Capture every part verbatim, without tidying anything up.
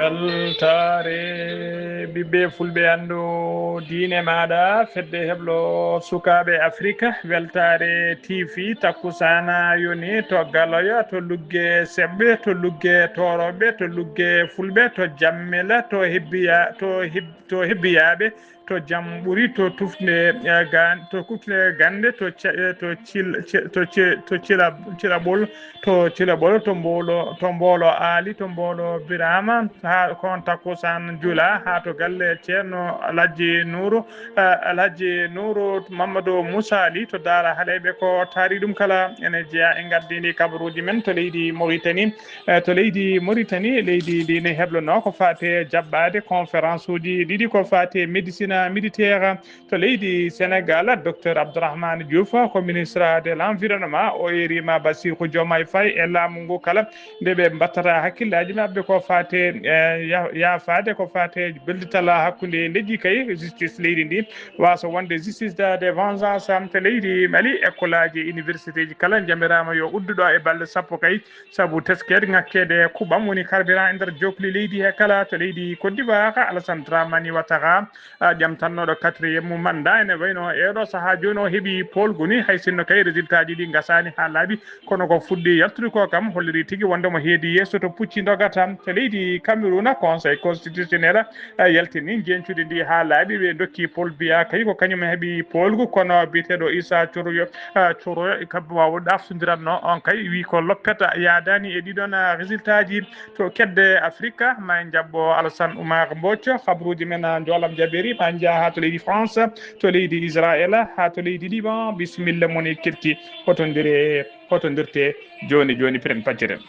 Weltaare ɓiɓɓe fulɓe anndu diine maaɗa, fedde heblo sukaaɓe Afrika, weltaare T V, takkusaana yoni to Galoya, to Lugge Seɓɓe, to Lugge Tooroɓe, to Lugge Fulɓe, to Jammela, to Hebbiya, to Heb-, to Hebbiyaaɓe, to Jamɓuri, to Tufnde, eh, Gan-, to Tufnde Gannde, to Ca-, eh, to Cil-, Ce-, to Ce-, to Cila-, Cilaɓol, to Cilaɓol, to Mboolo, to Mboolo Aali, to Mboolo Biraama, haa ko on takkusaan jula, haa to galle Ceerno Alhaji Nuuru, eh, Alhaji Nuuru Mammadu Musaali to Daara Haleyɓe, ko taari ɗum kala ene jeyaa e ngardiindi kabaruuji men to leydi Moritani. Eh, to leydi Moritani, leydi ndi ne heblonoo ko faati e jaɓɓaade conférence uji ɗiɗi ko faati e médecine militaire to leydi Sénégal, Docteur Abdourahmane Diouf ko ministre de l'environnement, o eeriima Bassirou Diomaye Faye e laamu ngu kala nde ɓe mbattata hakkillaaji maɓɓe ko faati e, eh, ya-, yaafaade ko faati e beldital hakkunde leƴƴi kay, justice leydi ndi waasa wonde justice de, de vengeance to leydi Mali, école aji, université ji kala njamiraama yo uddu ɗo e balɗe sappo kay, sabu teskeede ŋakkeede kuɓam woni carburant e nder jookli leydi he kala to leydi Côte d'Ivoire, Alassane Dramani Ouattara, ah, ƴamtannooɗo quatrième mo mandat ene wayno e ɗo sahaa jooni o heɓi poolgu ni, hay sinno kay résultat ji ɗi ngasaani haa laaɓi, kono ko fuɗɗi yaltude ko kam holliri tigi wonde mo heedi yeeso to pucci ndogata. To leydi Cameroun, Conseil constitutionnel, eh, yaltini njeñcude ndi haa laaɓi, ɓe ndokki Paul Biya kay ko kañum heɓi poolgu, kono biyeteeɗo Issa Coroyo, eh, Coroyo e kamɓe waawo ɗaftondiranno on kay, wi ko loppeta yaadaani e ɗiɗon, eh, résultat ji. To kedde Afrika, ma en jaɓɓo Alassane Oumar Mbodj, habruuji men, eh, njoolam jaɓeeri, ma en njaha haa to leydi France, to leydi Israël, haa to leydi Liban. Bisimilla mon e kirki, hotondire, hotondirte jooni jooni, piren pacciren.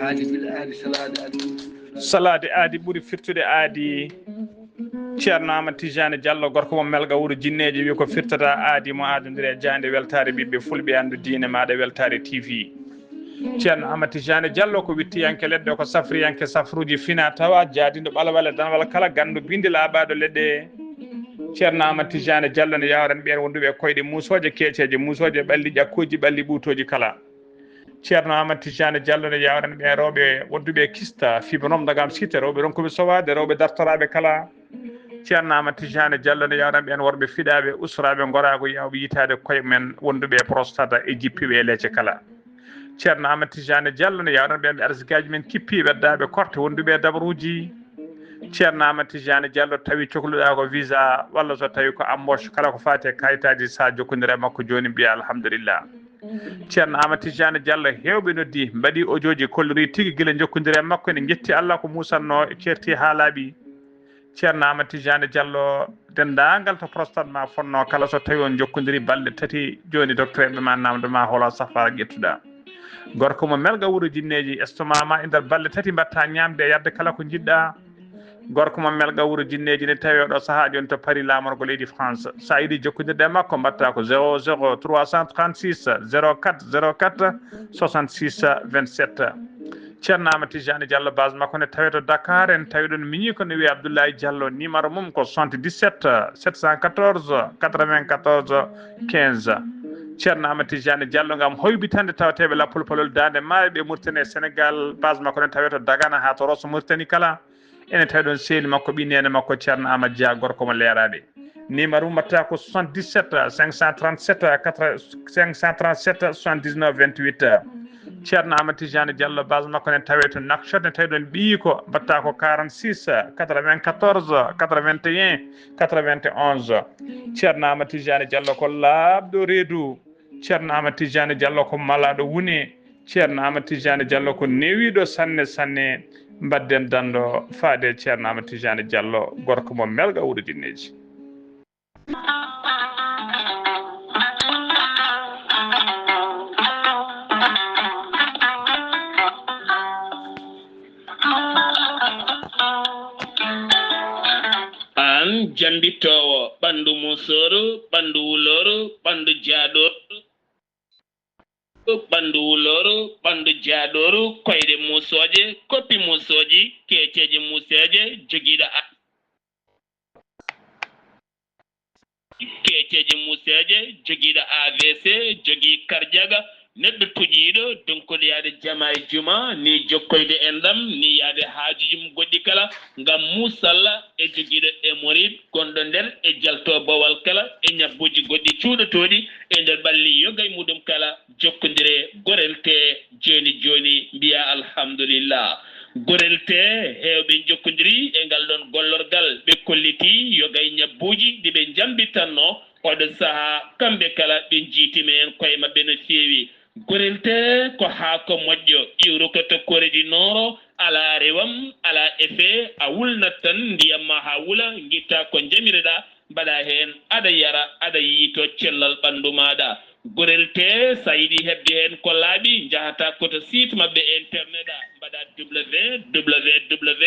Aadi bil aadi, salaade aadi. Salaade aadi ɓuri firtude aadi. Ceerno Amadou Tidiane Diallo, gorko mo Melga, wuro Jinneeji, wi ko firtata aadi mo aadondiri e jaande weltaare ɓiɓɓe fulɓe, anndu diine maaɗa, weltaare T V. Ceerno Amadou Tidiane Diallo ko wittiyanke leɗɗe, ko safriyanke safruuji fina tawa, jaadindo ɓalwale danwal kala, ganndo bindi laaɓaaɗo leɗɗe. Ceerno Amadou Tidiane Diallo ne yawran ɓeen wonduɓe e koyɗe muusooje, keeceeje muusooje, ɓalli ƴakkooji, ɓalli ɓuutooji kala. Ceerno Amadou Tidiane Diallo ne yawran ɓeen rewɓe wonduɓe e kista, fiibanooɓe ndagam site, rewɓe ronkuɓe sowaade, rewɓe dartoraaɓe kala. Ceerno Amadou Tidiane Diallo ne yawran ɓeen worɓe fiɗaaɓe, usraaɓe, ngoraagu, yaawɓe yitaade koye men, wonduɓe e prostate e jippiiɓe e leece kala. Ceerno Amadou Tidiane Diallo ne yawran ɓeen ɓe arsikaaji men kippi, weddaaɓe korte, wonduɓe e dabaruuji. Ceerno Amadou Tidiane Diallo tawi cokluɗaa ko visa walla so tawi ko embauche, kala ko faati e kayitaaji, so a jokkondire e makko jooni mbiya alhamdulillah. Ceerno Amadou Tidiane Diallo, heewɓe noddi, mbaɗi audio ji, kollori tigi gila jokkondire e makko, ene njetti Allah ko muusannoo, ceerti haa laaɓi. Ceerno Amadou Tidiane Diallo, denndaangal to prostate ma fonnoo kala, so tawi on jokkondiri balɗe tati jooni, docteur ɓe ma namdo ma holo safara ƴettuɗaa. Gorko mo Melga wuro Jinneeji, estomac ma e nder balɗe tati mbaɗta ñaamde e yadde kala ko njiɗɗaa. Gorko mo Melga wuro Jinneeji ne tawi oɗo sahaa jooni to Paris, laamorgo leydi France. So a yiɗi jokkondirde e makko, mbaɗta ko zéro zéro trois cent trente-six zéro quatre zéro quatre soixante-six vingt-sept. Ceerno Amadou Tidiane Diallo, base makko ne tawi to Dakar, en tawi ɗon miñi ko ne wiye Abdoulaye Diallo, numéro mum ko soixante-dix-sept sept cent quatorze quatre-vingt-quatorze quinze. Ceerno Amadou Tidiane Diallo, ngam hoybitande tawateeɓe lappol palol Daande Maayo ɓe Mauritanie e Sénégal, base makko ne tawi to Dagana haa to Rosso Mauritanie kala. Ene tawi ɗon sehil makko, ɓii neene makko, Ceerno Amadou Dia, gorko mo Leeraaɓe. Numéro mum mbaɗta ko soixante-dix-sept cinq cent trente-sept quatre, cinq cent trente-sept soixante-dix-neuf vingt-huit. Ceerno Amadou Tidiane Diallo, base makko ne tawi to Nouakchott, ne tawi ɗon ɓiyiiko, mbaɗta ko quarante-six quatre-vingt-quatorze quatre-vingt-un quatre-vingt-onze. Ceerno Amadou Tidiane Diallo ko laaɓɗo reedu. Ceerno Amadou Tidiane Diallo ko malaaɗo wune. Ceerno Amadou Tidiane Diallo ko newiiɗo sanne sanne. Mbaɗden danndo faade Ceerno Amadou Tidiane Diallo, gorko mo Melga wuro Jinneeji. Aan jambittoowo ɓanndu musooru, ɓanndu wulooru, ɓanndu jaaɗooru, ɓanndu wulooru, ɓanndu jaaɗooru, koyɗe musooje, koppi musooji, keeceeje museeje, jogiiɗo a- Keeceeje muuseeje, jogiiɗo A V C, jogii karjaga, neɗɗo tuƴiiɗo, donkuɗo yaade jama e juma, ni jokkoyde enɗam, ni yaade haajuuji mum goɗɗi kala, ngam muusalla e jogiiɗo hémorroïde gonɗo nder e jalto bowal kala e ñabbuuji goɗɗi cuuɗotooɗi e nder ɓalli yoga e muɗum kala, jokkondire gorel tee jooni jooni, mbiya alhamdulillah. Gorel tee heewɓe njokkondiri e ngal ɗoon gollorgal, ɓe kolliti yoga e ñabbuuji ɗi ɓe njambitanno, oɗo sahaa, kamɓe kala ɓe njiitima heen koye maɓɓe no feewi. Gorel tee ko haako moƴƴo, iwruko to Corée du Nord, alaa rewam, alaa effet, a wulnat tan ndiyam ma haa wula, ngitta ko njamireɗaa, mbaɗa heen, aɗa yara, aɗa yiyto cellal ɓanndu maaɗa. Gorel tee, so a yiɗi heɓde heen ko laaɓi, njahata ko to site maɓɓe internet, a mbaɗa www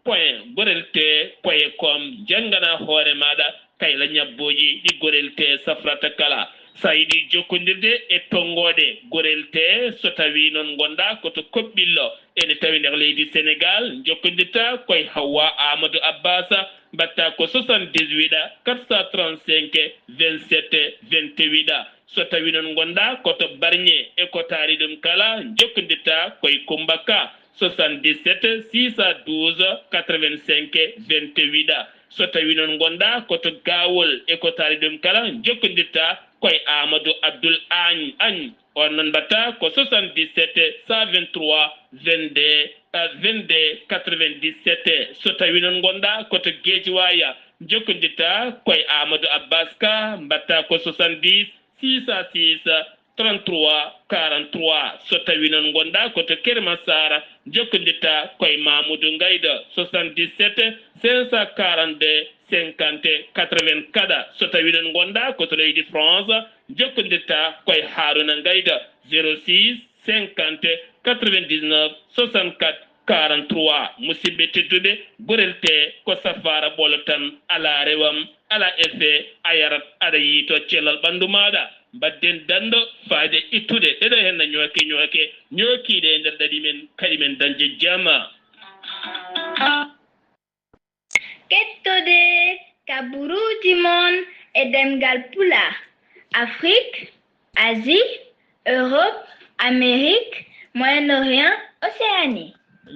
point gorel tee point com, njanngana hoore maaɗa kayla ñabbooji ɗi gorel tee safrata kala. So a yiɗi jokkondirde e tonngooɗe gorel tee, so tawii noon ngonɗaa ko to Koɓɓillo, ene tawi nder leydi Senegaal, njokkondirta ko e Hawwa Amadou Abbas, mbaɗta ko soixante-dix-huit quatre cent trente-cinq vingt-sept vingt-huit. So tawii noon ngonɗaa ko to Barñe e ko taari ɗum kala, njokkondirta ko e Kummba Ka, soixante-dix-sept six cent douze quatre-vingt-cinq vingt-huit. So tawii noon ngonɗaa ko to Gaawol e ko taari ɗum kala, njokkondirta ko e Amadou Abdoul Agne. Agne. On noon mbaɗta ko soixante-dix-sept cent vingt-trois vingt-deux, euh, vingt-deux quatre-vingt-dix-sept. So tawii noon ngonɗaa ko to Guédiawaye, njokkondirta ko e Amadou Abbas Ka, mbaɗta ko soixante-dix six cent six trente-trois quarante-trois. So tawii noon ngonɗaa ko to Keur Massar, njokkondirta ko e Mamoudou Ngayda, soixante-dix-sept cinq cent quarante-deux cinquante quatre-vingt-quatre. So tawii noon ngonɗaa ko to leydi France, njokkondirta ko e Harouna Ngayda, zéro six cinquante quatre-vingt-dix-neuf soixante-quatre quarante-trois. Musidɓe tedduɓe, gorel tee ko safaara ɓolo tan, alaa rewam, alaa effet, a yarat, aɗa yiyto cellal ɓanndu maaɗa. Mbaɗden danndo, faayde ittude ɗeɗo henna ñooke ñooke, ñookiiɗe e nder ɗaɗi men, kaɗi men dañde jama. Kettode kaburuuji mon e ɗemngal Pulaar, Afrik, Asie, Europe, Amérique, Moyen-Orient, Océanie.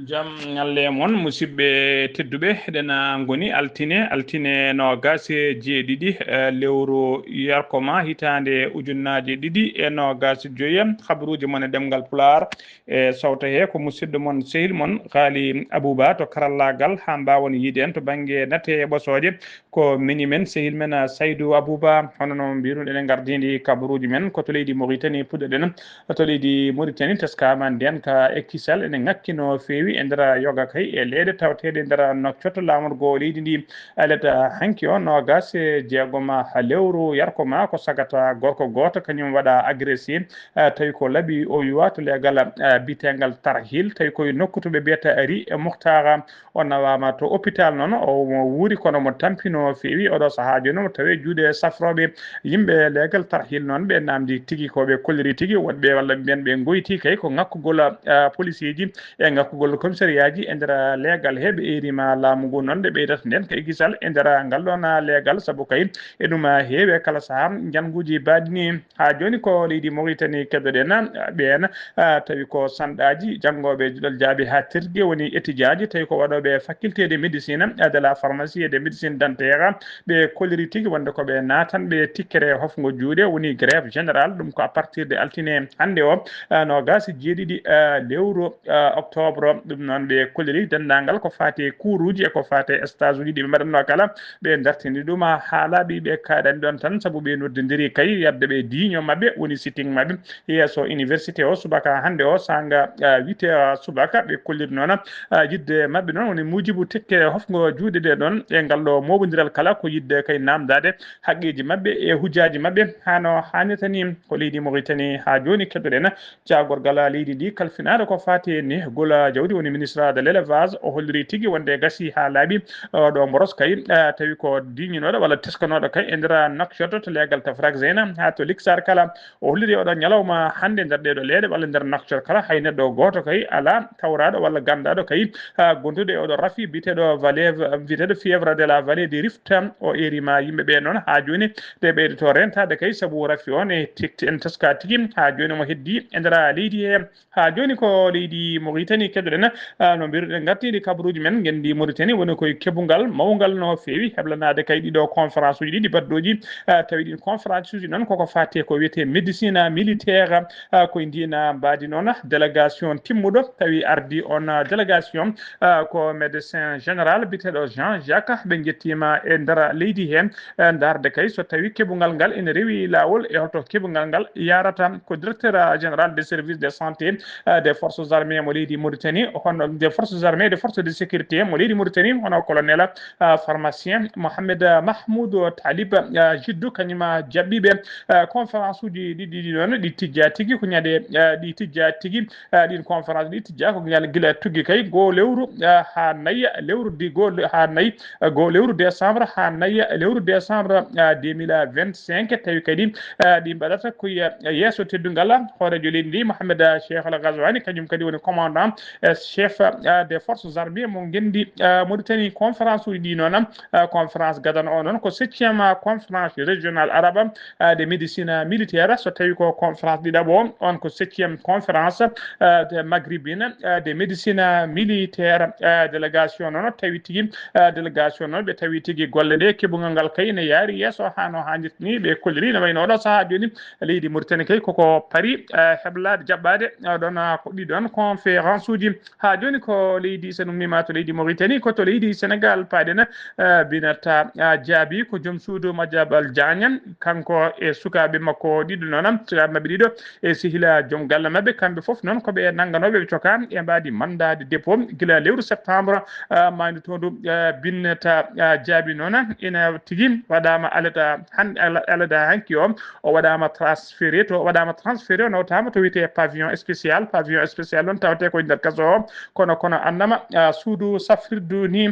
Jam ñalle e mon, musidɓe tedduɓe. Eɗen ngoni altine, altine noogaas e jeeɗiɗi, eh, lewru yarkoma, hitaande ujunnaaje ɗiɗi e noogaas e joyi. Kabaruuji mon e ɗemngal Pulaar e sawto he ko musidɗo mon, sehil mon, Haali Abuba to karallaagal, haa mbaawon yiyde en to bannge nate e ɓosooje. Ko miñi men, sehil men, ah, Saydu Abuba. Hono no mbiruɗen, en ngardiindi kabaruuji men ko to leydi Moritani puɗɗoɗen. To leydi Moritani, teskaama ndeen ka e kisal ene ŋakki no feewi e nder yoga kay e leyɗe tawteeɗe nder nokcoto laamorgo leydi ndi. Alata hanki o noogaas e jeegom lewru yarkoma ko sagata gorko gooto, kañum waɗa agressé, ah, tawi ko laaɓi o yuwa to leegal, ah, biyeteengal Tarhil, tawi koye nokku to ɓe mbiyata Ri Muhtara. O nawaama to hôpital noon, o mo wuuri kono mo tampi no feewi. Oɗo sahaa jooni omo tawee juuɗe safrooɓe. Yimɓe leegal Tarhil noon ɓe naamndi tigi ko ɓe kolliri tigi, woɗɓe walla mbiyen ɓe ngoyti kay ko ŋakkugol, ah, polisiiji e ŋakkugol commissariat ji e nder leegal he. Ɓe eeriima laamu ngu noon nde ɓeydata ndeen kay kisal e nder ngal ɗoon leegal, sabu kay e ɗum heewi kala sahaa njannguuji baaɗi ni. Haa jooni ko leydi Moritani keddoɗen, ɓeen, ah, tawi ko sanɗaaji janngooɓe duɗal jaabi haa tirgi woni étudiant ji, tawi ko waɗooɓe faculté de médecine, ah, de la pharmacie et de médecine dentaire. Ɓe kolliri tigi wonde ko ɓe naatanɓe tikkere hofngo juuɗe, woni grève générale. Ɗum ko à partir de altine hannde o, ah, noogaas e jeeɗiɗi, ah, lewru, ah, octobre. Ɗum noon ɓe kolliri denndaangal ko faati e kuuruuji e ko faati e stage uji ɗi ɓe mbaɗatnoo kala. Ɓe dartini ɗum haa laaɓi, ɓe kaaɗani ɗoon tan, sabu ɓe noddondiri kay yadde ɓe diiño maɓɓe, woni sitting maɓɓe, yeeso université o subaka hannde o, saanga, ah, huit heures subaka. Ɓe kolliri noon, ah, yiɗde maɓɓe noon woni muujibu tikke hofngo juuɗe ɗe ɗoon e ngal ɗo mooɓondiral kala, ko yiɗde kay naamndaade haqqeeji maɓɓe e hujjaaji maɓɓe haa no haanirta ni. Ko leydi Moritani haa jooni keddoɗen caagorgal leydi ndi kalfinaade ko faati e nehgol Woni ministre de l'élevage, o holliri tigi wonde gasi haa laaɓi. Oɗo mboros kay, eh, tawi ko diñinooɗo walla teskanooɗo kay e nder Nouakchott to leegal Tafraxina haa to Liksar kala. O holliri oɗo ñalawma hannde nder ɗeɗo leeɗe walla nder Nouakchott kala hay neɗɗo gooto kay alaa tawraaɗo walla ganndaaɗo kay, ah, gonduɗo e oɗo rafi biyeteeɗo vallée, biyeteeɗo fièvre de la vallée du Rift. O erima yimɓe ɓe noon haa jooni, de ɓeydoto rentaade kay sabu rafi on e tekti en teska tigi haa jooni omo heddi e nder leydi he. Haa jooni ko leydi Mauritanie keɗoɗen, ah, no mbiruɗen ngartiiɗi kabaruuji men ngenndi Mauritanie woni koye keɓungal mawngal no feewi heblanaade kay ɗiɗo conférence uji ɗiɗi baɗɗooji, ah, tawi ɗin conférence uji noon koko faati e ko wiyetee médecine militaire, ah, koye ndiin mbaadi noon délégation timmuɗo tawi ardi on, ah, délégation, ah, ko médecin général biyeteeɗo Jean Jacques. Ɓe njettiima e nder leydi heen, eh, ndaarde kay so tawi keɓungal ngal ene rewi laawol e holto keɓungal ngal yaarata. Ko directeur, eh, général des services de santé, eh, des forces armées mo leydi Mauritanie, hono des forces armées, des forces de sécurité mo leydi Mauritanie, hono colonel, eh, pharmacien Mohamed Mahmoud Talib, eh, Jiddu, kañum jaɓɓiiɓe, eh, conférence uji ɗiɗi ɗi noon ɗi tijja tigi ko ñande, eh, ɗi tijja tigi, eh, ɗin conférence ɗi tijja ko ñande gila tuggi kay goo lewru, eh, haa nayi lewru di goo le-, haa nayi, eh, goo lewru décembre haa nayi lewru décembre, eh, deux mille vingt-cinq. Tawi kadi, eh, ɗi mbaɗata ko ye-, yeeso teddungal hooreejo leydi ndi Mohamed Cheikh Al Ghazouani, kañum kadi woni commandant, eh, chef, eh, des forces armées mo ngenndi, eh, Mauritanie. Conférence uji ɗi noon, eh, conférence gadano o noon ko septième conférence régionale arabe, eh, de médecine militaire. So tawi ko conférence ɗiɗaɓo on ko septième conférence, eh, de maghribine, eh, de médecine militaire, eh, délégation noon tawi tigi, eh, délégation noon ɓe tawi tigi golle ɗe keɓungal ngal kay ne yaari yeeso haa no haanirta ni. Ɓe kolliri no wayno oɗo sahaa jooni leydi Mauritanie kay koko pari, eh, heblaade jaɓɓaade, eh, ɗon, ah, ko ɗi ɗon conférence uji. Haa jooni ko leydi, so numnima to leydi Mauritanie, ko to leydi Sénégal paaɗen, eh, binata, ah, jaabi ko joom suudu Madiambal Diagne, kanko e sukaaɓe makko ɗiɗo noon, sukaaɓe maɓɓe ɗiɗo e sehila joom galle maɓɓe, kamɓe fof noon ko ɓe nannganooɓe ɓe coka e mbaadi mandat de dépôt gila lewru septembre, ah, maayndo toondu, ah, binata, ah, jaabi noon ina tigi waɗaama alada han-, ala-, alada hanki o, o waɗaama transféré to, o waɗaama transféré, o nawtaama to wiyetee pavillon spécial. Pavillon spécial noon tawetee ko e nder kaso o, kono, kono annama, ah, suudu safrirdu ni,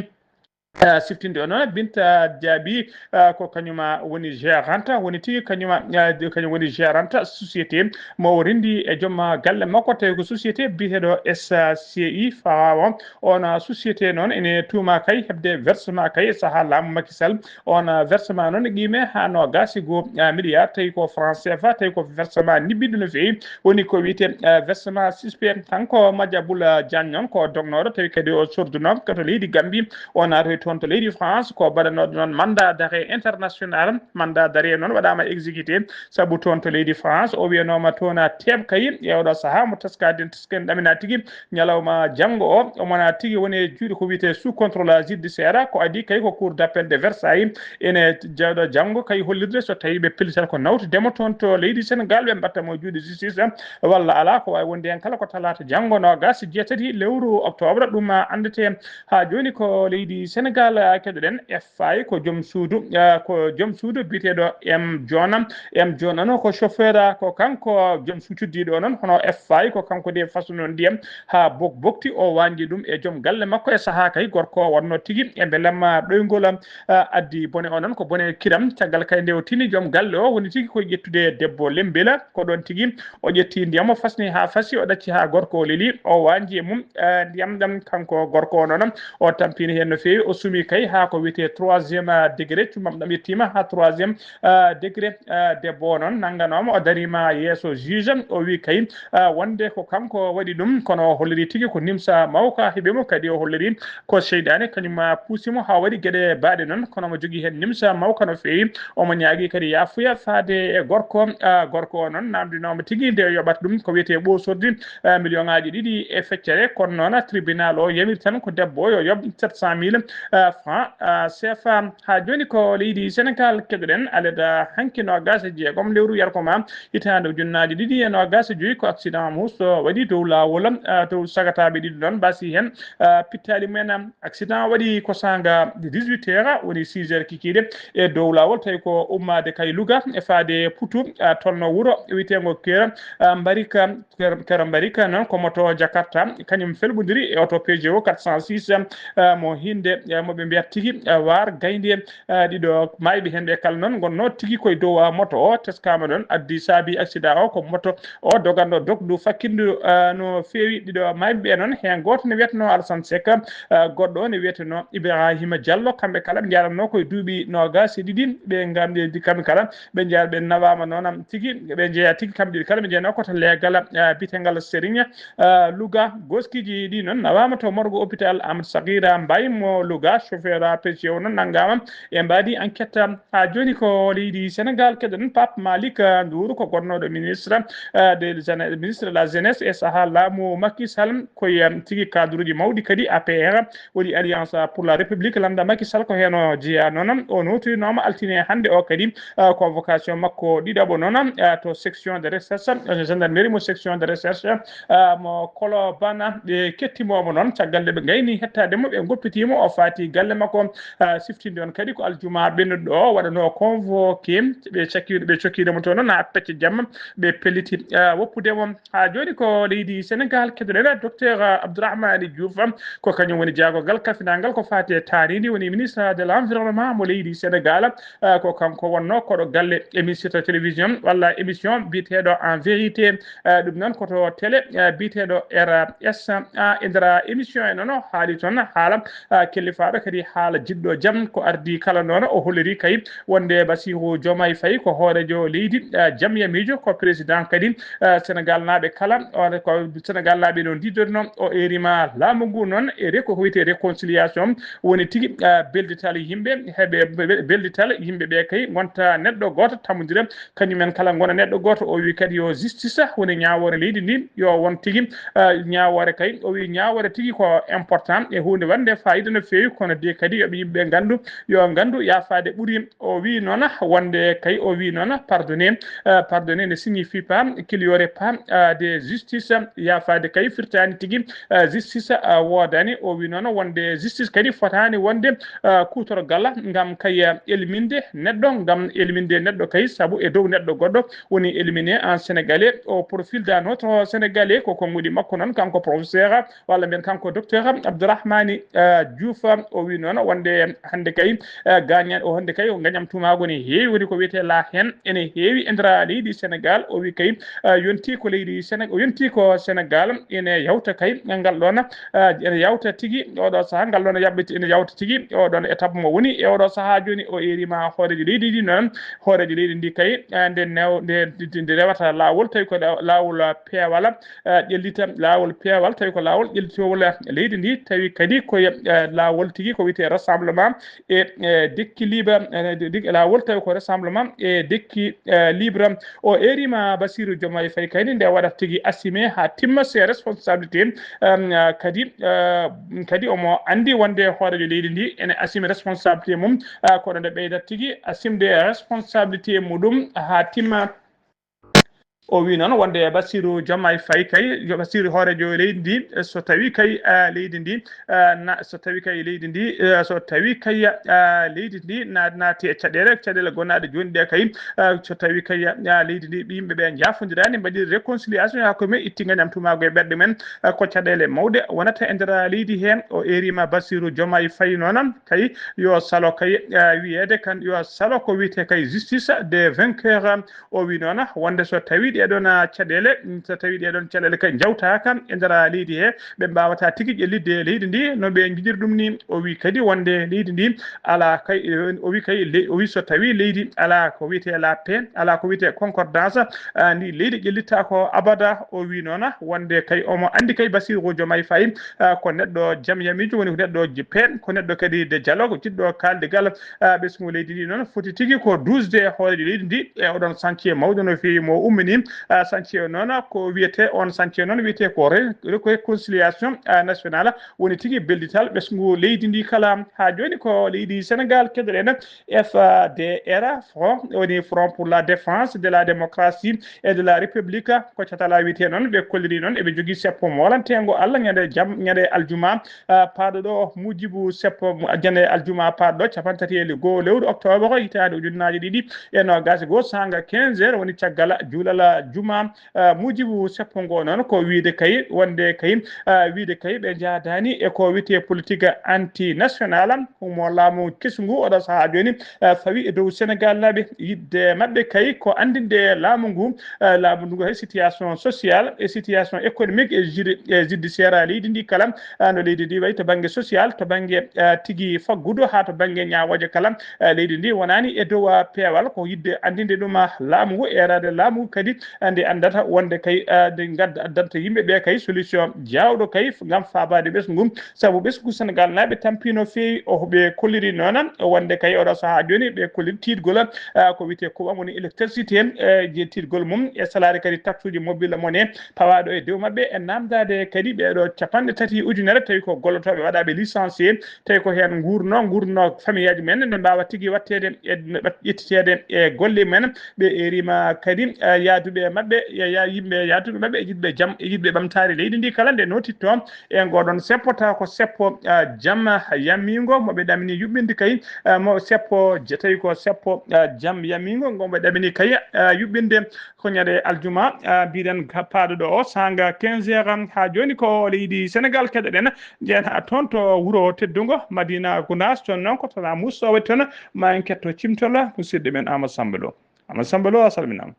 ah, siftinde o noon, Binta Diaby, ah, ko kañuma woni gérante, woni tigi kañuma, ah, kañum woni gérante société mo o renndi e joom galle makko, tawi ko société biyeteeɗo S C I Pharaon. On, ah, société noon ene tuuma kay heɓde versement kay e sahaa laamu Macky Sall. On, ah, versement noon qiime haa noogaas e goo, ah, milliard, tawi ko franc C F A, tawi ko versement nibbiɗo no feewi. Woni ko wiyetee, ah, versement suspect. Kanko Madiambal Diagne noon ko dognooɗo, tawi kadi o sorduno ko to leydi Gambie. O naatoyi toon to leydi France, ko baɗanooɗo noon mandat d'arrêt international. Mandat d'arrêt noon waɗaama exécuté sabu toon to leydi France o wiyanooma toon a teeb kay e oɗo sahaa mo teskaade, tesken ɗamina tigi ñalawma janngo o. Omo na tigi woni e juuɗe ko wiyetee sous contrôle judiciaire, ko adii kay ko cour d'appel de Versailles ene jawɗo janngo kay hollirde so tawi ɓe pellital ko nawtudemo toon to leydi Sénégal, ɓe mbatta mo juuɗe justice walla alaa, ko waawi wonde heen kala ko talaata janngo noogaas e jeetati lewru octobre. Ɗum, ah, anndete haa jooni ko leydi Sénégal, ah, keɗoɗen. Fayi ko joom suudu, ah, ko joom suudu biyeteeɗo M John. M John noon ko chauffeur, ah, ko kanko joom su-, cuddiiɗo o noon, hono Fayi ko kanko de fasuno ndiyam haa bok-, bokti, o wañji ɗum e joom galle makko e sahaa kay gorko o wonno tigi e mbelamma ɗoyngol, ah, addi bone o noon ko bone kiram. Caggal kay nde o tini joom galle o woni tigi ko ƴettude debbo lembela, ko ɗon tigi o ƴetti ndiyam o fasni haa fasi, o ɗacci haa gorko o leli, o wañji e mum, ah, ndiyam ɗam. Kanko gorko o noon o tampini heen no feewi, o sumi kay haa ko wiyetee troisième, ah, degré, cummam ɗam yettiima haa troisième, ah, degré. Ah, debbo o noon nannganooma, o dariima yeeso juge, o wi kay, ah, wonde ko kanko waɗi ɗum, kono o holliri tigi ko nimsa mawka heɓi mo, kadi o holliri ko seyɗaane kañum, ah, puusi mo haa waɗi geɗe baaɗe noon, kono omo jogii heen nimsa mawka no feewi. Omo ñaagii kadi yaafuya faade e gorko, ah, gorko o noon namndinooma tigi nde yoɓata ɗum ko wiyetee ɓoosordi, ah, million ŋaaji ɗiɗi e feccere, kono noon tribunal o yamiri tan ko debbo o yo yoɓ sept cent mille, ah, franc, ah, C F A. Haa jooni ko leydi Senegal keɗoɗen, aleda hanki noogaas e jeegom lewru yarkoma hitaande ujunnaaji ɗiɗi e noogaas e joyi, ko accident musto waɗi dow laawol, ah, dow sagataaɓe ɗiɗi noon mbasi heen, ah, pittaali mumen. Accident waɗi ko saanga dix-huit heures, woni six heures kikiiɗe e dow laawol, tawi ko ummaade kay Louga e faade Putu, ah, tolno wuro wiyeteengo Kera, ah, Mbarika, Kera, Kera Mbarika noon ko moto Jakarta, kañum felɓondiri e oto Peugeot quatre cent six, ah, mo hinde, ah, mo ɓe mbiyata tigi, ah, waar gaynde, ah, ɗiɗo maayɓe heen ɓe kala noon ngonnoo tigi koye dow, ah, moto o, teskaama ɗoon, addi saabi accident o ko moto o doganɗo dogdu fakkindu, ah, no feewi. Ɗiɗo maayɓe ɓe noon, heen gooto ne wiyetenoo Alassane Seck, ah, goɗɗo o ne wiyetenoo Ibrahima Diallo. Kamɓe kala ɓe njaranoo koye duuɓi noogaas e ɗiɗi, ɓe ngam kamɓe kala ɓe njeya, ɓe nawaama noon tigi, ɓe njeya tigi, kamɓe ɗiɗi kala ɓe njeyanoo ko to leegal, ah, bitengal Serigne, ah, Louga. Gooskiiji ɗi noon nawaama to morgo hôpital Amadou Sakhir Mbaye mo Louga, chauffeur P C O noon nanngaama e mbaadi enquête. Haa jooni ko leydi Senegal keɗen Pape Malick Ndour, ko gonnooɗo ministre, ah, de jeune-, ministre de la jeunesse e sahaa laamu Macky Sall, ko, em, tigi cadre uji mawɗi kadi A P R, woni Alliance pour la République, lannda Macky Sall ko heen o jeyaa. Noon o nootinooma altine hannde o kadi, ah, convocation makko ɗiɗaɓo noon, ah, to section de recherche, ah, gendarmerie mo section de recherche, ah, mo Colobane. Ɓe kettimooma noon, caggal nde ɓe ngayni hettaade mo, ɓe ngoppitiimo, o faati galle makko, ah, siftinde on kadi ko aljuma ɓennuɗo o waɗanoo convoqué, ɓe cakki, ɓe cokkiino mo toon noon haa pecce jamma, ɓe pelliti, ah, woppude mo. Haa jooni ko leydi Senegal keɗoɗen docteur Abdourahmane Diouf, ko kañum woni jaagorgal kafinangal ko faati e taariindi, woni ministre de l'environnement mo leydi Senegal. Ah, ko kanko wonnoo koɗo galle émission to télévision walla émission biyeteeɗo En Vérité. Ah, ɗum noon ko to télé, ah, biyeteeɗo R S A. E nder émission e noon o haali toon haala, ah, kellifaaɗo kadi haala jiɗɗo jam ko ardii kala noon o holliri kay wonde Bassirou Diomaye Faye ko hooreejo leydi, ah, jam yamiijo, ko président kadi, ah, Senegal naaɓe kala, on ko Senegal naaɓe no ndiidorno. O eerima laamu ngu noon e reko ko wiyetee réconciliation, woni tigi, ah, beldital yimɓe, heɓe be-, be-, beldital yimɓe ɓe kay ngonta neɗɗo gooto, tammondira kañumen kala ngona neɗɗo gooto. O wi kadi yo justice woni ñaawoore leydi ndi, yo won tigi, ah, ñaawoore kay. O wi ñaawoore tigi ko important e huunde wonde fayida no feewi, kono de kadi yoɓe yimɓe nganndu, yo nganndu yaafaade ɓuri. O wi noon wonde kay, o wi noon pardonner, ah, pardonner ne signifie pas qu'il y aurait pas, ah, de justice, yaafaade kay firtaani tigi, ah, justice, ah, woodaani. O wi noon wonde justice kadi fotaani wonde, ah, kuutorgal ngam kay, ah, elminde neɗɗo, ngam elminde neɗɗo kay sabu e dow neɗɗo goɗɗo woni éliminé en sénégalais au profil d'un autre sénégalais. Ko konguɗi makko noon kanko professeur walla mbiyen kanko docteur Abdourahmane, ah, Diouf. O wi noon wonde hannde kay, ah, gaña-, o hannde kay o gañam tuumaagu ne heewi, woni ko wiyetee la haine ene heewi e nder leydi Senegal. O wi kay, ah, yonti ko leydi Senegal, o yonti ko Senegal ene yawta kay ngal ɗoon, ah, ene yawta tigi oɗo sahaa, ngal ɗoon yaɓɓiti ene yawta tigi oɗon étape mo woni e oɗo sahaa jooni. O eerima hooreejo leydi ndi noon, hooreejo leydi ndi kay, ah, nde new-, nde, nde, nde rewata laawol tawi ko la-, laawol, ah, peewal, ah, ƴellita laawol peewal, tawi ko laawol ƴellitowol, ah, leydi ndi, tawi kadi ko, ah, laawol tigi ko wiyetee rassemblement et, eh, déquilibre, eh, de-, de-, laawol tawi ko rassemblement et déquilibre. O eerima Bassirou Diomaye Faye kadi nde waɗata tigi assumer haa timma ses responsabilités, um, ah, kadi, ah, kadi omo anndi wonde hooreejo leydi ndi ene assumer responsabilité mum, ah, kono nde ɓeydata tigi assumer responsabilité muɗum haa timma. O wi noon wonde Bassirou Diomaye Faye kay, yo Bassirou hooreejo leydi ndi, so tawi kay, ah, leydi ndi, ah, na, so tawi kay leydi ndi, ah, so tawi kay, ah, leydi ndi na-, naati e caɗeele, caɗeele gonaaɗe jooni ɗe kay, ah, so tawi kay, ah, leydi ndi ɓe yimɓe ɓe njaafondiraani, mbaɗi réconciliation haa ko men itti ngañam tumaago e ɓerɗe men, ah, ko caɗeele mawɗe wonata e nder leydi heen. O eerima Bassirou Diomaye Faye noon kay yo salo kay, ah, wiyeede kan yo salo ko wiyetee kay justice des vainqueurs. O wi noon wonde so tawi ɗeɗon, ah, caɗeele, so tawi ɗeɗon caɗeele kay njawtaaka e nder leydi he, ɓe mbaawata tigi ƴellitde leydi ndi no ɓe njiɗiri ɗum ni. O wi kadi wonde leydi ndi alaa kay, o wi kay le-, o wi so tawi leydi alaa ko wiyetee la paix, alaa ko wiyetee concordance, ah, ndi leydi ƴellitta ko abada. O wi noon wonde kay omo anndi kay Bassirou Diomaye Faye, ah, ko neɗɗo jam yamiijo, woni ko neɗɗo ji-, paix, ko neɗɗo kadi de dialogue, jiɗɗo kaaldigal, ah, ɓesngu leydi ndi noon foti tigi ko duusde hooreejo leydi ndi e oɗon chantier mawɗo no feewi mo ummini, Chantier o noon ko wiyetee, oon chantier noon wiyetee ko re- re- réconciliation nationale, woni tigi beldital ɓesngu leydi ndi kala. Haa jooni ko leydi Senegaal keɗoɗen, F D R, front, woni Front pour la Défense de la Démocratie et de la République, ko catal wiyetee noon. Ɓe kolliri noon eɓe njogii seppo moolanteengo Allah ñande jam, ñande aljuma paaɗo ɗo, mujibu seppo ñande aljuma paaɗo ɗo, capanɗe tati e goo lewru octobre hitaande ujunnaaje ɗiɗi e noogaas e goo, saanga quinze heures, woni caggal juulal juma. Mujibu seppo ngo noon ko wiyde kay wonde kay, wiyde kay ɓe njaadaani e ko wiyetee politique anti national mo laamu kesu ngu oɗo sahaa jooni fawi e dow Senegaal naaɓe. Yiɗde maɓɓe kay ko anndinde laamu ngu, laamu ngu hay situation social e situation économique e judi- e judiciaire leydi ndi kala, no leydi ndi wayi to bannge social, to bannge tigi faggudu haa to bannge ñaawooje kala. Leydi ndi wonaani e dow peewal, ko yiɗde anndinde ɗum laamu ngu, eeraade laamu ngu kadi nde anndata wonde kay nde gadda addanta yimɓe ɓe kay solution jaawɗo kay ngam faabaade ɓesngu. Sabu ɓesngu Senegaal naaɓe tampii no feewi, o ɓe kolliri noon wonde kay oɗo sahaa jooni ɓe kolliri tiitgol ko wiyetee kuɓam woni électricité, e je tiitgol mum e salaade kadi taxuuji mobile monnaie pawaaɗo e dow maɓɓe e naamndaade kadi ɓeeɗo capanɗe tati ujunere tawi ko gollotooɓe waɗaaɓe licencié, tawi ko heen nguurno, nguurno famiyaaji men, nde mbaawa tigi waɗteede e ƴettiteede e golle men. Ɓe eeriima kadi yaaduɓe maɓɓe, yimɓe yaaduɓe maɓɓe e yiɗɓe jam e yiɗɓe ɓamtaare leydi ndi kala nde nootitto e ngoɗon seppo, tawa ko seppo jam yamiingo mo ɓe ɗamini yuɓɓinde kay, mo seppo tawi ko seppo jam yamiingo ngo ɓe ɗamini kay yuɓɓinde ko ñande aljuma, mbiɗen paaɗo ɗo o saanga quinze heures. Haa jooni ko leydi Senegaal keɗoɗen, njehen haa toon to wuro teddungo Madina Gunaas, toon noon ko tana Muusa waɗi toon, ma en ketto cimtol musidɗo men Amadou Samba Lo. Amadou Samba Lo, a salminaama.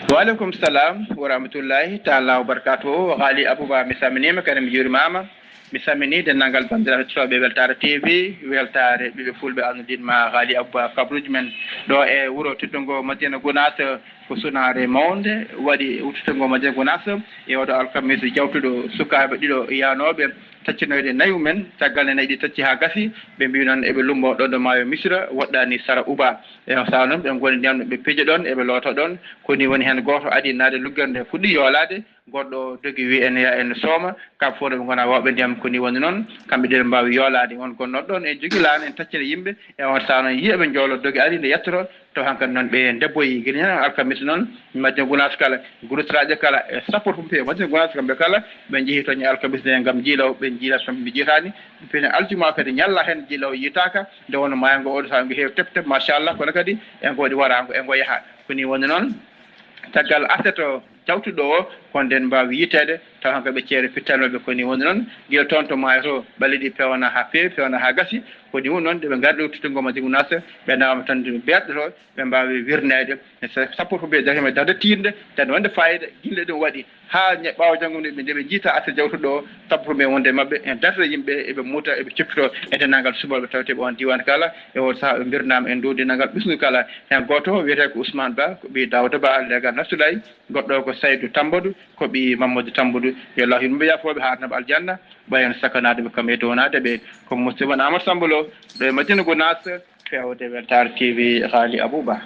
Waaleykum salam wa rahmatullahi taala wa barakatuhu. Haali Abouba, mi salminiima kadi mi juurimaama. Mi salminii denndaangal banndiraaɓe heɗotooɓe Weltaare T V, Weltaare ɓiɓɓe fulɓe, anndiima Haali Abouba, kabruuji men ɗo e wuro teddungo Madina Gunaas, ko sunaare mawnde waɗi wuttude ngo Madina Gunaas e oɗo alkamisa jawtuɗo, sukaaɓe ɗiɗo yaanooɓe taccinoyde nayi mumen, caggal nde nayi ɗi tacci haa gasi, ɓe mbii noon eɓe lumbo ɗon ɗo maayo Misira, woɗɗaani sara Uba. E on sahaa noon ɓe ngoni ndiyam ɓe piija ɗon, eɓe loota ɗon. Ko ni woni heen gooto adii naade luggere nde fuɗɗi yoolaade, goɗɗo dogi wii en yaa en sooma, kamɓe fof ɓe ngona waawɓe ndiyam. Ko ni woni noon kamɓe ɗiɗo mbaawi yoolaade. On gonnooɗo ɗon en jogi laana en taccina yimɓe, e on sahaa noon yiya ɓe njoolo dogi ari nde yettoto, to hankadi noon ɓe ndebboyi gila ñande alkamisa noon, Madina Gunaas kala, groupe radio kala e sappo pompier Madina Gunaas kamɓe kala ɓe njehi toon e alkamisa nde ngam jiilaw, ɓe jiila kamɓe ɓe jiitaani. Pine aljuma kadi ñalla heen jiilaw yiitaaka, nde wonno maayo ngo oɗo sahaa ngo heewi tep tep machallah, kono kadi e ngo waɗi waraango e ngo yaha. Ko ni woni noon, caggal aset o jawtuɗo o ko nden mbaawi yiiteede, taw hankadi ɓe ceere pittanooɓe. Ko ni woni noon, gila toon to maayo to ɓalli ɗi peewna haa feewi, peewna haa gasi. Ko ni woni noon, nde ɓe ngardi udditde ngo Madina Gunaas, ɓe nawaama tan beeɗɗoto, ɓe mbaawi wirneede. Sappo fof ɓe darima darde tiiɗnde, tan wonde fayida, gila ɗum waɗi haa ñe- ɓaawo janngo nde ɓe nde ɓe njiita aset jawtuɗo o, sappo fof ɓe wonde maɓɓe en darde yimɓe, eɓe muuta, eɓe cippito e denndaangal subalɓe tawetee ɓe on diiwaan kala. E oon sahaa ɓe mbirnaama e ndu denndaangal ɓesngu kala. Heen gooto wiyetee ko Ousmane Ba, ko ɓii Daouda Ba, leegal Nasrulaahi, goɗɗo o ko Saydou Tambadou, ko ɓii Mamadou Tambadou. Yo Allah yurmo ɓe, yaafoo ɓe, haarna ɓe aljanna, ɓayen sakkanaaɗo ɓe kam e downaade ɓe. Ko musidɗo mon Amadou Samba Lo, ɗo e Madina Gunaas, feewde Weltaare T V, Haali Abouba.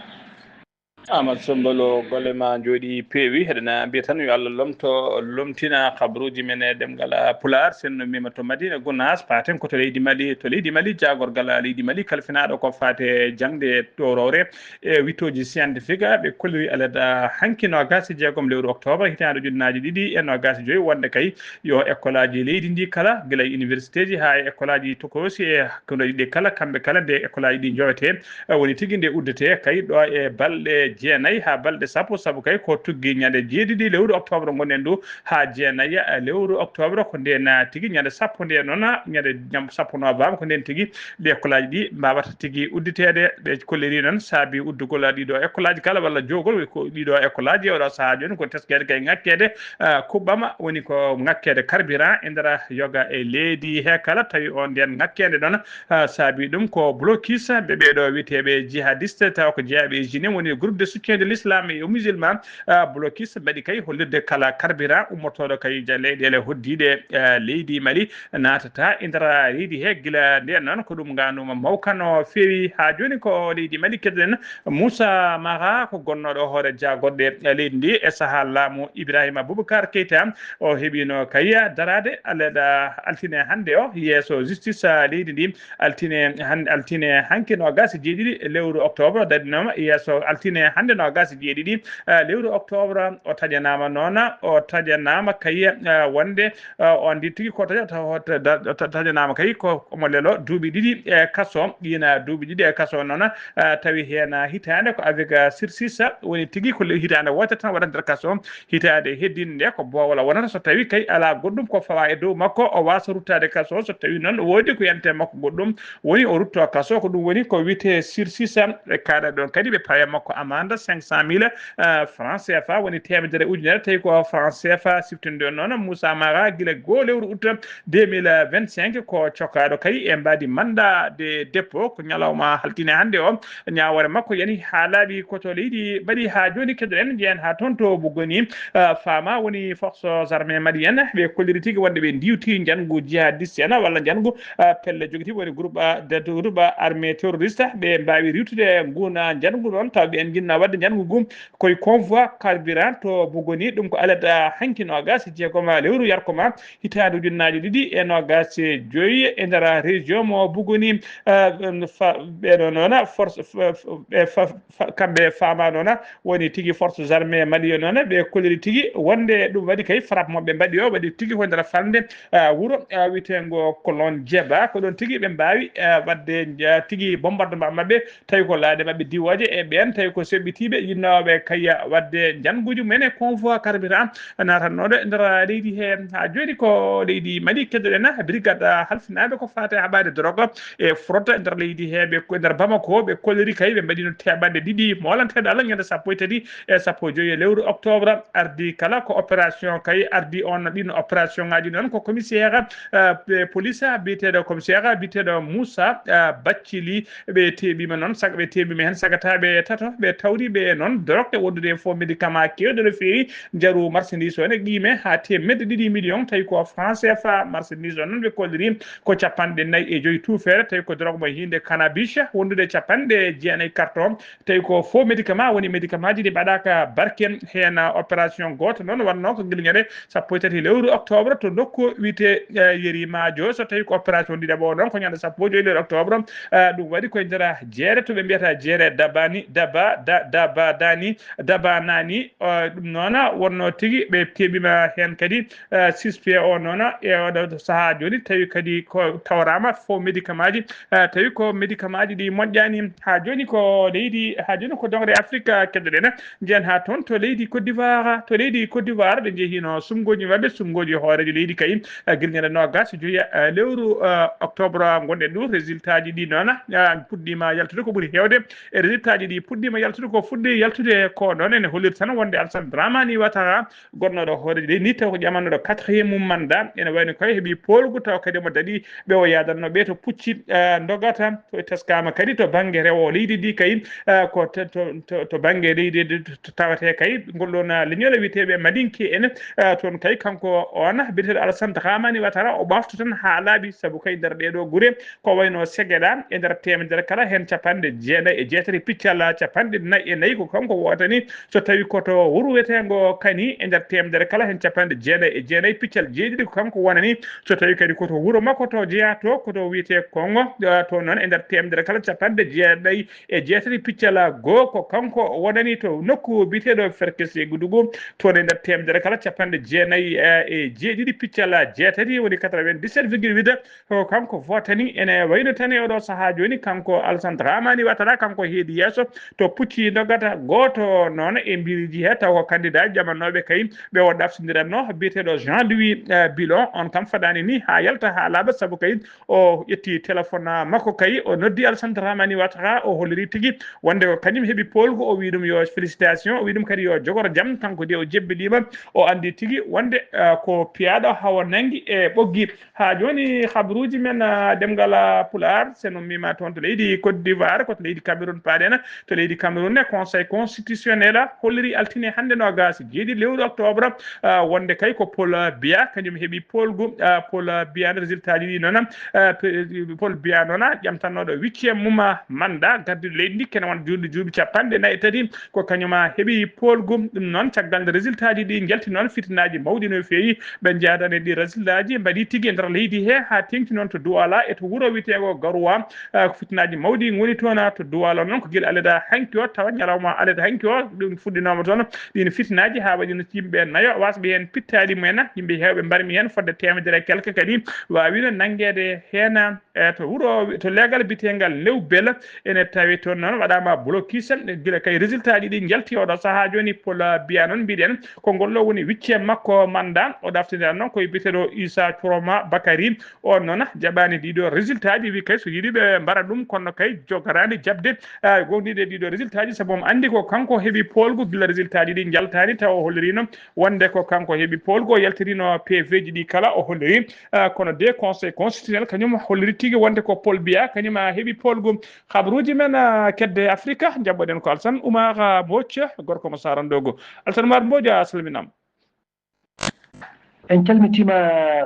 Amadou Samba Lo, golle ma njooɗii, peewi. Eɗen mbiya tan yo Allah lomto, lomtina kabruuji men e ɗemngal Pulaar. Sen no mbiima to Madina Gunaas, paaten ko to leydi Mali. To leydi Mali, jaagorgal leydi Mali kalfinaaɗo ko faati e jaŋde ɗowrowre e wiɗtooji scientifique, ɓe kolliri alada hanki noogaas e jeegom lewru octobre hitaande ujunnaaji ɗiɗi e noogaas e joy wonde kay yo école aji leydi ndi kala, gila e université ji haa e école aji tokoosi e hakkundeeji ɗi kala, kamɓe kala nde école aji ɗi njowetee, eh, woni tigi nde uddetee kay ɗo e balɗe jeenayi haa balɗe sappo, sabu kay ko tuggi ñande jeeɗiɗi lewru octobre ngonɗen ndu haa jeenayi, eh, lewru octobre, ko nden tigi ñande sappo nde noon, ñande ñam- sappo novembre, ko nden tigi ɗi école aji ɗi mbawata tigi udditeede. Ɓe kolliri noon saabi uddugol ɗiɗo école aji kala walla jowgol ko ɗiɗo école aji. Oɗo sahaa jooni ko teskeede kay ŋakkeede, ah, kuɓɓam, woni ko ŋakkeede carburant e nder yoga e leydi he kala, tawi on nden ŋakkeende noon, ah, saabi ɗum ko blocus ɓe ɓeeɗo wiyeteeɓe jihadiste, tawa ko jeyaaɓe e jine, woni groupe de soutien de l'islam et aux musulmans, ah, blocus mbaɗi kay hollirde kala carburant ummotooɗo kay ja-, leyɗeele hoddiiɗe, ah, leydi Mali naatata e nder leydi he. Gila ndeen noon ko ɗum ngaanuma mawka no feewi. Haa jooni ko leydi Mali keɗoɗen. Moussa Mara ko gonnooɗo hoore jaagorɗe leydi ndi e sahaa laamu Ibrahima Boubacar Keita. O heɓino kay daraade aleda altine hannde o yeeso justice leydi ndi. Altine han-, altine hanki noogas e jeeɗiɗi lewru octobre, daɗinooma yeeso altine hannde noogas e jeeɗiɗi, eh, lewru octobre. O taƴanaama noon, o taƴanaama kay, eh, wonde, eh, o anndi tigi ko taƴa-, ta-, ta-, ta-, taƴanaama kay ko omo leloo duuɓi ɗiɗi e kaso. Ɗiin duuɓi ɗiɗi e kaso noon, eh, tawi heen hitaande ko avec, eh, sursis, woni tigi ko le-, hitaande wootere tan waɗata nder kaso. Hitaande heddinde nde ko boowal wonata so tawi kay alaa goɗɗum ko fawaa e dow makko, o waasa ruttaade kaso. So tawi noon woodi ko yante makko goɗɗum, woni o rutto kaso. Ko ɗum woni ko wiyetee sursis. Ɓe kaaɗa ɗoon kadi ɓe pawa makko amande cinq cent mille, eh, francs C F A, woni teemedere ujunere, tawi ko francs C F A siftunde. Noon Moussa Mara gila goo lewru août deux mille vingt-cinq ko cokaaɗo kay e mbaadi mandat de dépôt, ko ñalawma altine hannde o. Ñaawoore makko yani haa laaɓi ko to leydi Mali. Haa jooni keɗoɗen, njeyen haa toon to Bugoni, eh, Fama, woni forces armées maliennes. Ɓe kolliri tigi wonde ɓe ndiwti njanngu jihadiste en walla njanngu, eh, pelle jogiti woni groupe, eh, de groupe armé terroriste. Ɓe mbaawi riiwtude nguun njanngu ɗoon, taw ɓe en njinnaa waɗde njanngu ngu koye convoi carburant to Bugoni. Ɗum ko alet, eh, hanki noogas e jeegom lewru yarkoma hitaande ujunnaaje ɗiɗi e noogas e joy e nder région mo Bugoni. Eh, fa-, ɓeɗo noon force, fa-, fa-, ɓe fa-, fa-, kamɓe Fama noon woni tigi forces armées maliennes noon, ɓe kolliri tigi wonde ɗum waɗi kay frappe mo ɓe mbaɗi o, waɗi tigi ko nder falnde, eh, wuro, eh, wiyeteengo Kolon Jeba. Ko ɗoon tigi ɓe mbaawi, eh, waɗde, eh, tigi bombardement maɓɓe, tawi ko laaɗe maɓɓe diwooje e ɓeen, tawi ko seɓɓitiiɓe yinnooɓe kay waɗde njannguuji mumen e convoi carburant naatannooɗo e nder leydi he. Haa jooni ko leydi Mali keɗoɗen, brigade halfinaaɓe ko faati e haɓaade drogue e fraude e nder leydi he. Ɓe ko e nder Bamako, ɓe kolliri kay, ɓe mbaɗino teɓanɗe ɗiɗi moolanteeɗo Allah ñande sappo e tati e sappo e joy e lewru octobre. Ardi kala ko opération kay ardi on, ɗin opération ngaji noon ko commissaire, eh, police biyeteeɗo, commissaire biyeteeɗo Moussa, eh, Bathily. Ɓe teeɓiima noon, sag-, ɓe teeɓiima heen sagataaɓe tato, ɓe tawri ɓe noon drogue wondude e faux médicament keewɗo no feewi, njaru marchandise o ene qiime haa teemedde ɗiɗi million, tawi ko franc C F A. Marchandise o noon ɓe kolliri ko capanɗe nayi e joy tuufeere, tawi ko drogue mo hiinde cannabis wondude capanɗe jeenayi carton, tawi ko faux médicament, woni médicament ji ɗi mbaɗaaka barke. Heen opération gooto noon wonnoo ko gila ñande sappo e tati lewru octobre to nokku wiyetee, eh, Yeri Maajo. So tawi ko opération ɗiɗaɓo o noon ko ñande sappo e joy lewru octobre. Eh, ɗum waɗi koye nder jeere to ɓe mbiyata jeere Dabani, Daba, Da-, Daba Dani, Daba Nani. Eh, ɗum noon wonnoo tigi ɓe teeɓiima heen kadi, eh, suspect o noon e oɗo sahaa jooni, tawi kadi ko tawraama faux médicament ji, eh, tawi ko médicament ji ɗi moƴƴaani. Haa jooni ko leydi, haa jooni ko dongre Afrique keɗoɗen. Njeyen haa toon to leydi Côte d'Ivoire. To leydi Côte d'Ivoire, ɓe njehino sumgooji maɓɓe, sumgooji hooreejo leydi kay, eh, gila ñande noogas e joy, eh, lewru, eh, octobre ngonɗen ɗo. Résultat ji ɗi noon, eh, puɗɗiima yaltude ko ɓuri heewde. E résultat ji ɗi puɗɗiima yaltude ko fuɗɗi yaltude ko noon ene holliri tan wonde Alassane Dramani Ouattara, gonnooɗo hooreejo leydi ndi, taw ko ƴamannoɗo quatrième mum mandat, ene wayno koye heɓi poolgu, taw kadi omo daɗi ɓe o yaadanno ɓe to pucci, eh, ndogata. To teskaama kadi to bannge rewo leydi ndi kay, eh, ko te-, to, to, to bannge leydi ndi to, to tawetee kay ngol ɗoon, eh, leñol wiyeteeɓe Madinke en, eh, toon kay kanko on biyeteeɗo Alassane Dramani Ouattara o ɓafto tan haa laaɓi, sabu kay nder ɗee ɗoo gure ko wayno Segeda e nder teemedere kala heen capanɗe jeenayi e jeetati piccal capanɗe nayi e nayi ko kanko wootani. So tawi ko to wuro wiyeteengo Kani, e nder teemedere kala heen capanɗe jeenayi e jeenayi piccal jeeɗiɗi ko kanko wonani. So tawi kadi ko to wuro makko to jeyaa to, ko to wiyetee Kongo, eh, to noon e nder teemedere kala capanɗe jeenayi e jeetati piccal goo ko kanko wonani. To nokku biyeteeɗo Ferkese Gudugu, toon e nder teemedere kala capanɗe jeenayi, eh, e jeeɗiɗi piccal jeetati, woni quatre-vingt-dix-sept virgule huit, ko kanko votani. Ene wayno tan e oɗo sahaa jooni, kanko Alassane Dramani Ouattara, kanko heedi yeeso to pucci ndogata. Gooto noon e mbiriji he, taw ko candidat ƴamannooɓe kay ɓe o ɗafsindiranno, biyeteeɗo Jean-Louis, eh, Bilon. On kam fadaani ni haa yalta haa laaɓa, sabu kay o ƴetti téléphone makko kay, o noddi Alassane Dramani Ouattara, o holliri tigi wonde ko kañum heɓi poolgu. O wi ɗum yo félicitation, o wi ɗum kadi yo jogoro jam. Kanko de o jebbeliima, o anndi tigi wonde, eh, ko piyaaɗo hawo nanngi e ɓoggi. Haa jooni, habruuji men, ah, ɗemngal, ah, Pulaar, so en ummiima toon to leydi Côte d'Ivoire, ko to leydi Cameroun paaɗen. To leydi Cameroun, ne Conseil constitutionnel holliri altine hannde noogaas e jeeɗiɗi lewru octobre, ah, wonde kay ko Paul Biya kañum heɓi poolgu. Ah, Paul Biya ne résultat ji ɗi noon, ah, pe- Paul Biya noon ƴamtannooɗo huitième mum mandat gardiiɗo leydi ndi kene won juulde duuɓi capanɗe nayi e tati ko kañum heɓi poolgu. Ɗum noon caggal nde résultat ji ɗi njalti noon fitinaaji mawɗi no feewi ɓe njaadani ɗi résultat ji mbaɗi tigi e nder leydi he haa teeŋti noon to Douala e to wuro wiyeteengo Garoua. Ah, ko fitinaaji mawɗi ngoni toon to Douala noon ko gila aleda hanki o tawa ñalawma aleda hanki o ɗum fuɗɗinooma toon ɗin fitinaaji haa waɗi no yimɓe nayo wasɓe heen pittaali mumen yimɓe heewɓe mbarmi heen fodde teemedere e quelque kadi waawino nanngeede heen e to wuro to leegal biyeteengal New Bel ene tawi toon noon waɗaama blocus gila kay résultat ji ɗi njalti oɗo sahaa jooni Paul Biya noon mbiɗen ko ngol ɗo woni huitième makko mandat o ɗaftindira noon koye biyeteeɗo Issa Chiroma Bakary. On noon jaɓaani ɗiɗo résultat ji wi kay so yiɗi ɓe mbara ɗum kono kay jogaraani jaɓde ah, gomɗinde ɗiɗo résultat ji sabu omo anndi ko kanko heɓi poolgu gila résultat ji ɗi njaltaani tawa o hollirino wonde ko kanko heɓi poolgu o yaltirino P V ji ɗi kala o holliri ah, kono de Conseil constitutionnel kañum holliri tigi wonde ko Paul Biya kañum a heɓi poolgu. Habaruuji men ah, kedde Afrika jaɓɓoɗen ko Alsan Oumar ah, Mbodj gorko mo Sarandogo. Alsan Oumar Mbodj a salminaama. En calmitiima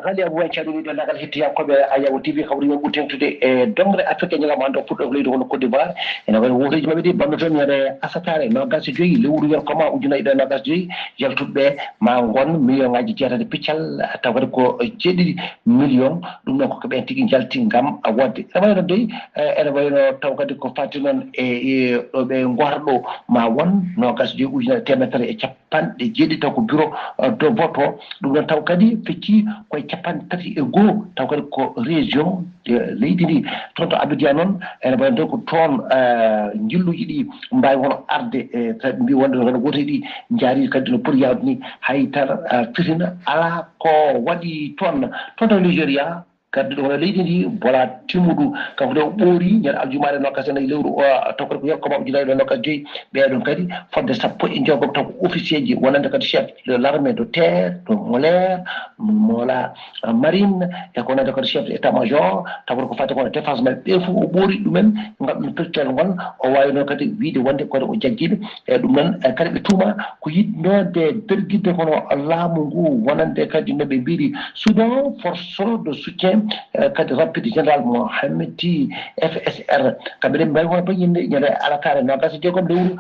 Ghali Abou en caɗuɗo ɗo nagal hettiyankooɓe Ayawo T V hawri men ɓuri teŋtude e dongre Afrique e ñalawma hannde o fuɗɗo ko leydi hono Côte d'Ivoire ene wayi wooteeji maɓɓe ɗi banno toon ñande asataare noogas e joyi lewru wer koma ujunnaji ɗiɗi e noogas e joyi yaltuɓe ma ngon million ngaji jeetati piccal taw kadi ko jeeɗiɗi million ɗum noon koko ɓen tigi njalti ngam wodde ene wayno dey ene wayno taw kadi ko fati noon e ɗo ɓe gohata ɗo ma won noogas e joyi ujunnaji teemedere e cap capanɗe jeeɗiɗi taw ko bureau de vote o ɗum ɗon taw kadi fecci koye capanɗe tati e goo taw kadi ko région leydi ndi toon to Abidjan noon ene wayno ko toon njilluji ɗi mbawi hono arde e mbi wonde hono goto ɗi jaari kadi no poti yawde ni hay tan fitina ala ko waɗi toon toon to Nigeria gardiɗo hono leydi ndi Bola Tinubu kanko de o ɓoori ñande aljumaare nogas e nayi lewru o tawkata ko yokkoma ujunnaji ɗiɗi e nogas joyi ɓeɗon kadi fodde sappo e jogoɓe taw ko officier ji wonande kadi chef de l'armée de terre de molaire mola marine e ko wonande kadi chef de état major tawkata ko fati kono défense maɓɓe ɓe fof o ɓoori ɗumen ngam ɗum pellital ngon o wawino kadi wiide wonde kadi o jaggiɓe e ɗum noon kadi ɓe tuuma ko yiɗnode bergidde kono laamu ngu wonande kadi no ɓe mbiri Soudan force de soutien kadi rapide général Mohamed F S R kamɓe de mbawi wona bañinde ñande alakaare nogas e jeegom lewru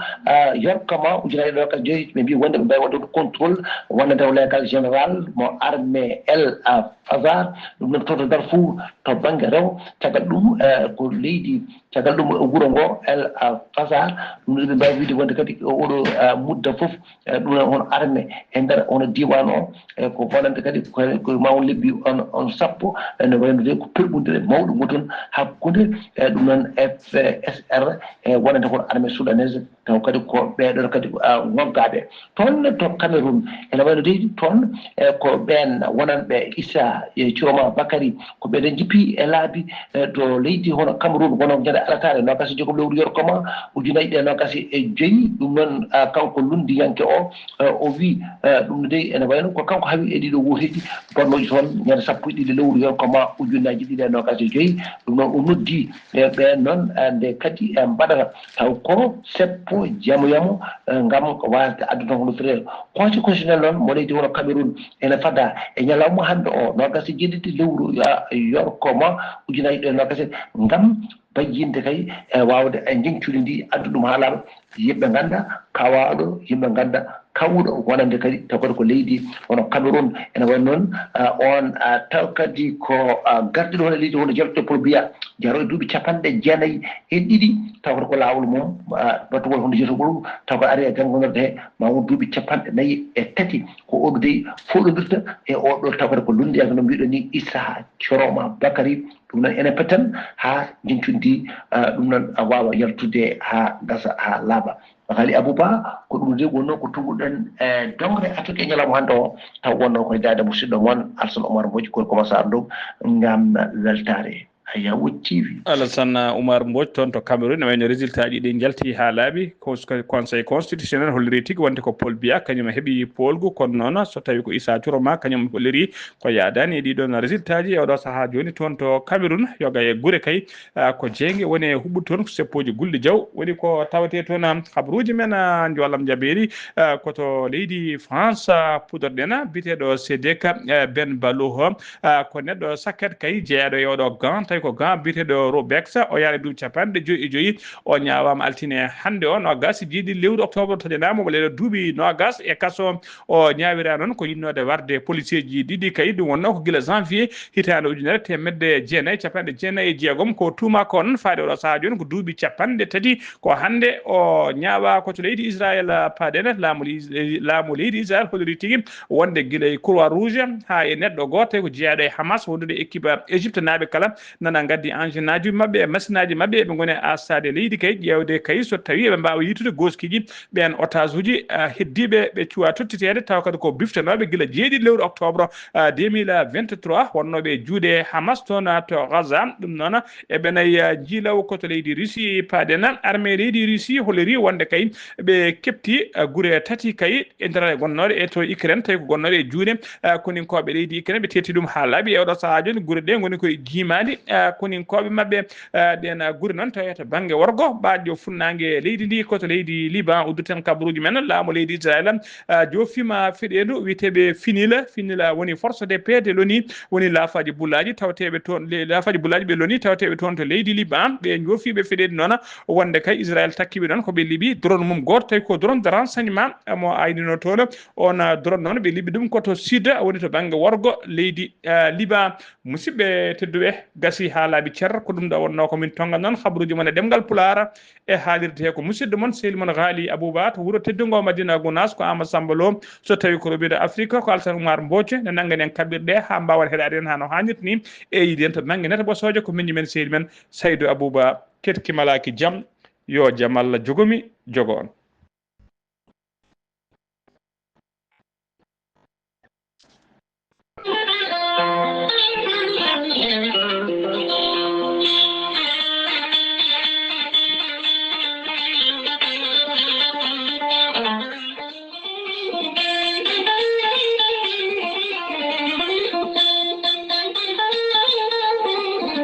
yorkama ujunnaji ɗiɗi e nogas joyi ɓe mbi wonde ɓe mbawi waɗde contrôle wonande o leegal général mo armée El Fasar ɗum noon toto Darfour to banggue rewo caggal ɗum ko leydi caggal ɗum wuro ngo El Fasar ɗum ɗo ɓe mbawi wiide wonde kadi oɗo mudda foof ɗum noon hono armée e nder ono diwan o e ko wonande kadi ko ma on lebbi on on sappo ene wayno de ko perɓundire mawɗo ngo toon hakkude e ɗum noon F S R e wonande kono armée soudanaise taw kadi ko ɓeɗon kadi ngoggaɓe toon to Cameroun ene wayno de toon e ko ɓen wonanɓe Issa e Chiroma Bakary ko ɓeɗen jippi e laabi e to leydi hono Cameroun wono ñande alakaare nogas e jogoɓe lewru yorkoma ujunnaji ɗiɗi e nogas e joyi ɗum noon kanko lunndiyanke o o wi ɗum no dey ene wayno ko kanko hawi e ɗiɗo wooteeji bonnooji toon ñande sappo e ɗiɗi lewru yorkoma ujunnaji ɗiɗi e nogas e joyi ɗum noon o noddi ɓen noon nde kadi mbaɗata taw ko seppo yamo yamo ngam wasde addude hono fere conseil constitutionnel noon mo leydi hono Cameroun ene fada e ñalawma hannde o nogas e jeeɗiɗi lewru yorkoma ujunnaji ɗiɗi e nogas ngam bayyinde kay e wawde e jeñcuɗi ndi addu ɗum ha laaɓa yimɓe ganda kawaɗo yimɓe ganda kawɗo wonande kadi taw kadi ko leydi hono Cameroun ene wayno noon on taw kadi ko gardiɗo hono leydi hono Jean-Pierre Paul Biya jaro e duuɓi capanɗe jeenayi e ɗiɗi taw kadi ko lawol mum batugol hono jeto ɓolu taw ko ari e janngonorde he ma won duuɓi capanɗe nayi e tati ko oɗo dey foɗodirta e oɗo taw kadi ko lunndiyanke no mbiɗo ni Issa Chiroma Bakary ɗum noon ene peten ha jeñcundi ɗum noon wawa yaltude ha gasa ha laaɓa Ghali Abouba ko ɗum de wonno ko tuguɗen e dongre Afrique e ñalawma hannde o taw wonno koye dade musidɗo mon Alsan Omar Mbodj koye commence arɗo ngam weltare Ayawo T V. Alassane Oumar Mbodj toon to Cameroun, ne wayno résultat ji ɗi njalti haa laaɓi. Cons-, Conseil constitutionnel holliri tigi wonde ko Paul Biya kañum heɓi poolgu, kono noon so tawi ko Issa Touré ma kañum holliri ko yaadaani e ɗiɗon résultat ji. E oɗo sahaa jooni toon to Cameroun, yoga e gure kay, ah, ko jeynge woni e huɓɓude toon ko seppooji gulɗi jaw. Woni ko tawetee toon, ah, habruuji men, ah, njoolam jabeeri, ah, ko to leydi France, ah, puɗorɗen, ah, biyeteeɗo Sedeka, ah, Ben Baloho, ah, ko neɗɗo sakket kay jeyaɗo e oɗo gan, tawi ko gan biyeteeɗo Robex, o yaari duuɓi capanɗe joyi e joyi, o ñaawaama altine hannde o, noogas e jeeɗiɗi lewru octobre, taƴanaama mo ɓaleeɗo duuɓi noogas e kaso. O ñaawira noon ko yiɗnoode warde policier ji ɗiɗi kay, ɗum wonnoo ko gila janvier hitaande ujunere teemedde jeenayi capanɗe jeenayi e jeegom. Ko tuuma ko noon faade oɗo sahaa jooni ko duuɓi capanɗe tati. Ko hannde o ñaawa ko to leydi Israel, ah, paaɗen. Laamu li-, laamu leydi Israel holliri tigi wonde gila e Croix Rouge haa e neɗɗo gooto ko jeyaɗo e Hamas wondude équipe Égypte naaɓe kala nana ngaddi engine aji maɓɓe e machine aji maɓɓe, eɓe ngoni e astaade leydi kay, ƴeewde kay so tawi eɓe mbaawa yiytude gooskiiji ɓeen otage uji, ah, heddiiɓe ɓe cuwa tottiteede, tawa kadi ko biftanooɓe gila jeeɗiɗi lewru octobre, ah, deux mille vingt-trois, wonnooɓe e juuɗe Hamas toon, ah, to Gaza. Ɗum noon, eɓe nayi, ah, njiilaw ko to leydi Russie paaɗen. Armée leydi Russie holliri wonde kay ɓe keɓti, ah, gure tati kay e nder gonnooɗe e to Ukraine, tawi ko gonnooɗe e juuɗe, ah, koninkooɓe leydi Ukraine, ɓe teeti ɗum haa laaɓi. E oɗo sahaa jooni, gure ɗe ngoni koye jiimaandi, ah, koninkooɓe maɓɓe, ah, ɗeen, ah, gure noon tawi to bannge worgo, ɓaaƴo funnaange leydi ndi, ko to leydi Liban udditen kabaruuji men. Laamu leydi Israel, ah, joofiima feɗeendu wiyeteeɓe finila, finila woni force de paix de l'ONU, woni laafaaji bulaaji tawateeɓe toon, le-, laafaaji bulaaji ɓe l'ONU tawateeɓe toon to leydi Liban, ɓe njoofiiɓe feɗeendu noon wonde kay Israel takkiiɓe noon ko ɓe liɓi drone mum gooto, tawi ko drone de renseignement mo aynino toon. On, ah, drone noon ɓe liɓi ɗum ko to sud, woni to bannge worgo leydi, ah, Liban. Musidɓe tedduɓe, gasi haa laaɓi cer, ko ɗum ɗo wonnoo ko min tonngannoo habaruuji mon e ɗemngal Pulaar. E haalirde he ko musidɗo mon, sehil mon Ghali Abouba to wuro teddungo Madina Gounass, ko Amadou Samba Lo. So tawi ko robiɗo Afrique, ko Alassane Oumar Mbodj ne nanngani en kaɓirɗe haa mbaawen heɗaade en haa no haanirta ni. E yiɗi en to bannge neto ɓosoojo ko miñi men, sehil men Saydou Abouba. Ketki malaaki jam, yo jam Allah jogomi, jogo on.